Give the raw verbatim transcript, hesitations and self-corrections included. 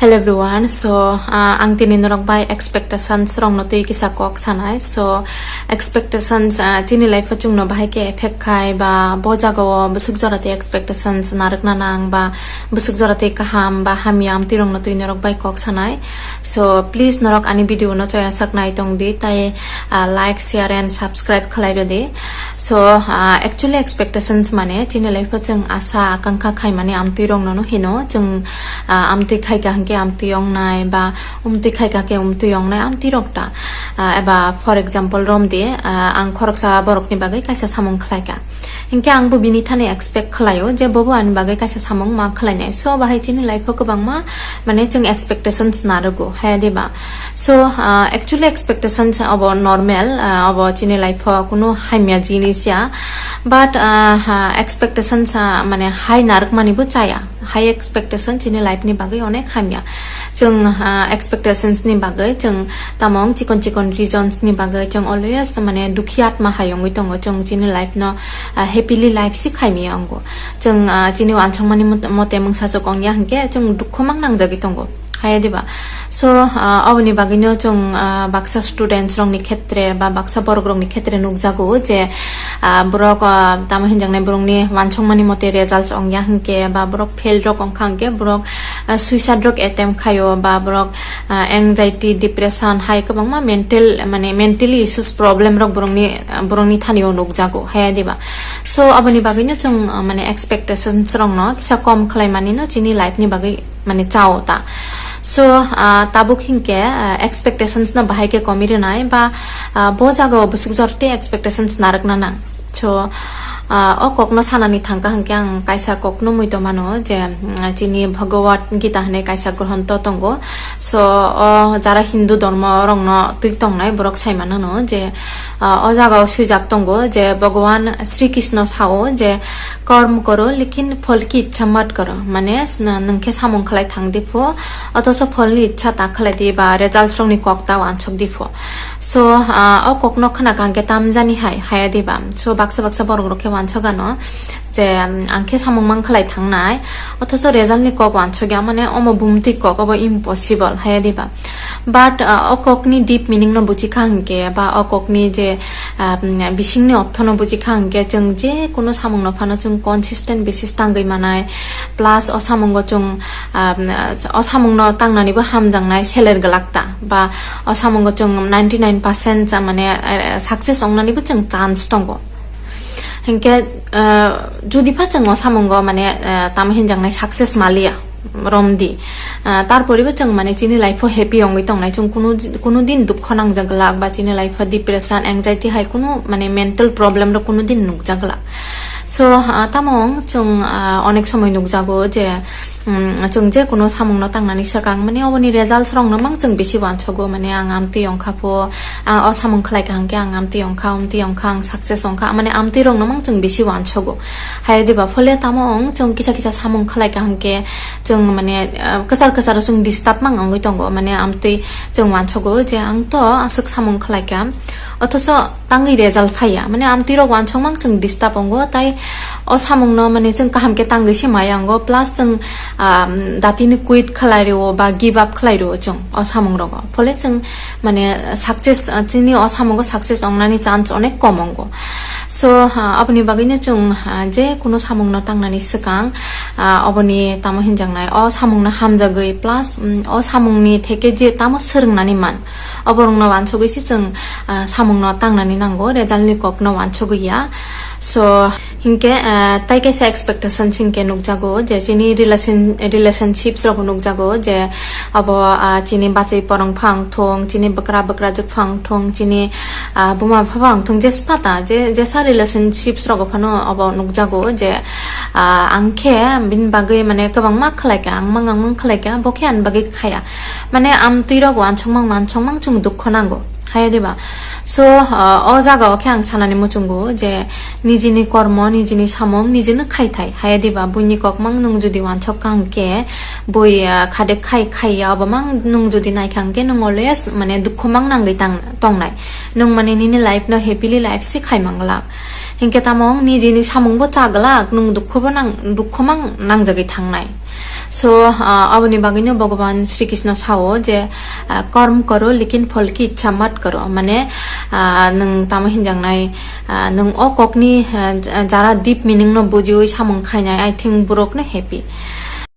Hello everyone, so uh, ang tini norok bai expectations rokno twi kisa kok sanai. So expectations uh, chini life o chwngno bahai khe effect khai ba bo jaga o bwswk jora twi expectations narwkna nang ba bwswk jora twi kaham ba hamya amtwi rokno twi norok bai kok sanai. So please norok ani video no choya sak nai tong di, tai uh, like, share and subscribe khlai rw di. So uh, actually expectations mane chini life o chwng asa akangkha khaimani amtwi rokno no hino chwng uh, amtwi khaika hwnkhe amtwi ongnai ba umtwi khaika khe umtwi ongnai amtwi rok ta. Uh, eba for example romdi, uh, ang khoroksa borokni bagwi kaisa samung khlaika, hinkhe angbo bini thani expect khlaio je bobo ani bagwi kaisa samung ma khlainai. So bahai chini life o kwbangma mane chwng expectations narwgo, haya diba? So uh, actually expectations abo normal, uh, abo chini life o kunu hamya jinis ya, but uh, ha, expectations uh, mane hai narwkmani bo chaya. High expectation chini life ni bagwi onek hamya. Chwng uh, expectations ni bagwi chwng tamong chikon chikon reasons ni bagwi chwng always mane dukhi atma hai wngwi tongo, chwng chini life no uh, happily life si khaimaya wngo. Chwng uh, chini wansokmani mot- mote mungsa sok ongya hinkhe chwng dukhu mang nangjagwi tongo, haya diba? So uh, oboni bagwino chwng uh, baksa students rokni khetre ba baksa borok rokni khetre nukjago je uh, borok uh, tamo hinjaknai borokni wansokmani mote results ongya hinkhe ba borok fail rok ongkha hinkhe borok uh, suicide rok attempt khaio ba borok uh, anxiety, depression hai kwbangma mental mane mentally issues problem rok borokni uh, borokni thani o nukjago, haya diba? So aboni bagwino chwng uh, mane expectations rokno kisa kom khlai mani no chini life ni bagwi mane chao ta. So uh, tabuk hinkhe uh, expectations no bahai khe komi rwnai ba uh, bo jaga o bwswk jor tei expectations narwkna nang. So uh, o kokno sanani thangkha hinkhe ang kaisa kokno mui tongmano je mm, chini Bhagavad Gita hinwi kaisa grohonto tongo. So o jara Hindu dhormo rokno twi tongnai borok sai mano no je uh, o jaga o swijak tongo je Bhagwan Sri Krishna sao je korm koro lekin phol ki ichha mat koro, mane sna- nwng khe samung khlai thang di pho, othocho pholni ichha ta khlai di ba results rokni kok ta wansok di pho. So ah, o kokno khna kang khe tamjani hai haya diba? So baksa baksa borok rok khe wansok ano je um, ang khe samung mang khlai thangnai, othocho result ni kok wansok ya, mane omo bumtwi kok, obo impossible haya diba? But uh, o kokni deep meaning no buji kha hinkhe ba o kokni je uh, bisingni ortho no buji kha hinkhe chwng je kuno samung no phano chwng consistent basis tangwi manai, plus o samungo chwng uh, o samung no tangnani bo hamjaknai seler glak ta ba o samungo chwng ninety nine percent mane uh, success ongnani bo chwng chance tongo. Hinkhe uh, judi pha chwng o samungo mane uh, tamo hinjaknai success maliya romdi, uh, tarporibo chwng mane chini life o happy wngwi tongnai chwng kunu kunu din dukho nangjaglak ba chini life o depression, anxiety hai kunu mane mental problem rok kunu din nukjaglak. So uh, tamo chwng uh, onek somoi nukjago je um, chwng je kuno samung no tangnani swkang mane oboni results rok no mang chwng bisi wansogo, mane ang amtwi wngkha pho, ang o samung khlai kha hinkhe ang amtwi wngkha, umtwi wngkha, ang success wngkha, mane amtwi rok no mang chwng bisi wansogo. Hai diba phole tamo wng chwng kisa kisa samung khlai kha hinkhe chwng mane uh, kwchar kwchar o chwng disturb mang wngwi tongo, mane amtwi chwng wansogo je ang to aswk samung khlai kha, othocho tangwi result phaiya, mane amtwi rok wansok mang chwng disturb wngo, tai o samung no mane chwng kaham khe tangwi se maya wngo, plus chwng um, datini quit khlai rwo ba give up khlai rwo chwng o samung rogo, phole chwng mane success uh, chini o samungo success ongnani chance onek kom wngo. So uh, aboni bagwino chwng uh, je kuno samung no tangnani swkang uh, oboni tamo hinjaknai o samung no hamjagwi, plus um, o samung ni theke je tamo swrwngnani man, oborokno wansugwi se chwng ah, samungno tangnani nango, resultni kokno wansugwi ya. So hinkhe ah, tai kaisa expectations hinkhe nukjago je chini relation relationships rokbo nukjago je abo ah, chini bachwi porong phang thung, chini bwkra bwkrajwk phang thung, chini ah, buma bupha phang thung, jespa ta je jesa relationships rogo phano abo nukjago je ah, ang khe bini bagwi mane kwbangma khlaikha, ang mang ang mang khlaikha, bo khe ani bagwi khaya. Mane amtwi rok wansukmang mansukmang chwng dukho nango, haya diba? So uh, o jaga o khe ang sanani muchungo je nijini kormo, nijini samung nijini khai thai, haya diba? Buini kokmang nwng jodi wansok kha hwnkhe bui uh, khade khai khaiya obo mang nwng jodi naikha hwnkhe nwng always mane dukho mang nangwi tang tongnai, nwng mane nini life no happily life se khai manglak. Hinkhe tamo wng nijini samung bo cha glak, nwng dukho bo nang dukho mang nangjagwi thangnai. So, ah, aboni bagwino Bhagavan Sri Krishna sao je, ah, "Karm karo, lekin phal ki ichha mat karo." Mane, ah, nwng tamo hinjaknai, ah, nwng o kokni, ah, jara deep meaning no bujiwi samung khainai, I think borok no happy.